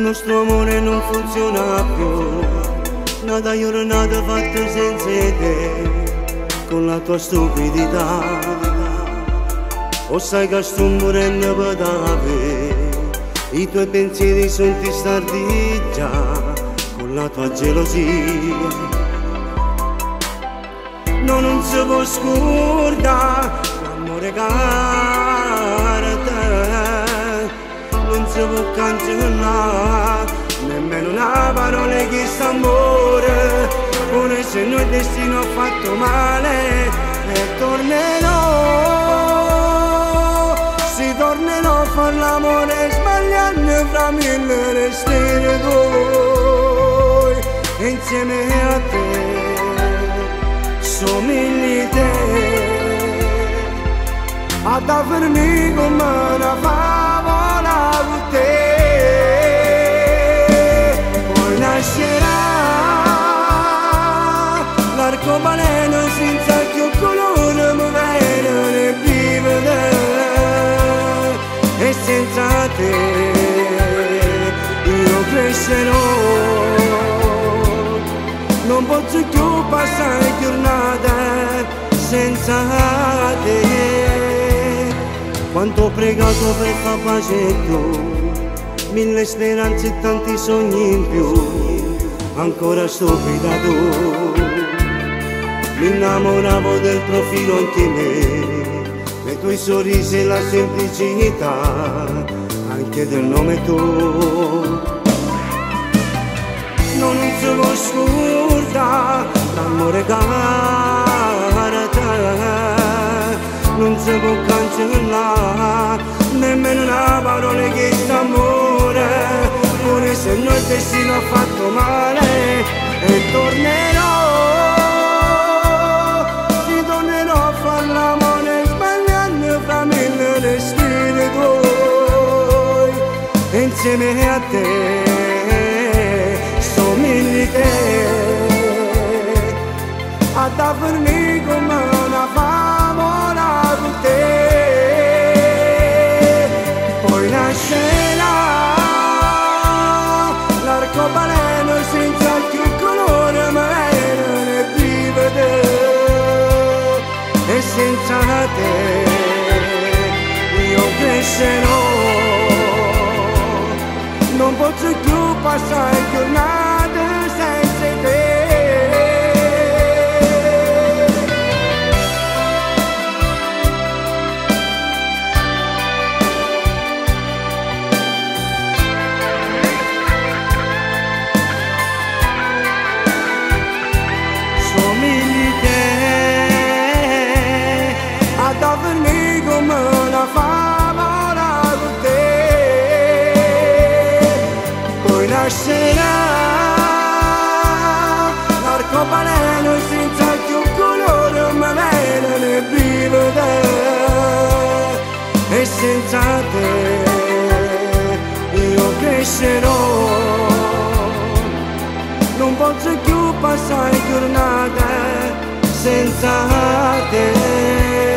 nostro amore non funziona più. Nata giornata fatta senza te, con la tua stupidità. O sai che sto morendo per te, i tuoi pensieri sono testardi già, con la tua gelosia. No, non si può scordare l'amore che te, non si può cancellare nemmeno una parola che sta amore, pure se noi il destino ha fatto male. E tornerò, si tornerò a far l'amore sbagliando fra mille respiri tuoi, insieme a te somigli te, ad avermi come una favola con te. Poi nascerà l'arcobaleno senza più colore, mi viene vivere e senza te io crescerò. Non posso più passare giornate senza te. Quanto ho pregato per far pace tu, mille speranze e tanti sogni in più, ancora stupida tu. Mi innamoravo del profilo anche me, dei tuoi sorrisi e la semplicità, anche del nome tuo. No, non si può scordare l'amore che te, non si può cancellare nemmeno una parola che sta amore, pure se noi il destino ha fatto male. E tornerò, ti tornerò a far l'amore sbagliando fra mille respiri tuoi, insieme a te somigli te, ad avermi come una favola con te. Poi nascerà l'arcobaleno senza più colore, ma viene vivere e senza te io crescerò. Non posso più passare giornate senza te. Somigli te ad avermi come una favola con te. Poi nascerà l'arcobaleno senza più colore, ma viene vivere e senza te io crescerò. Non posso più passare giornate senza te.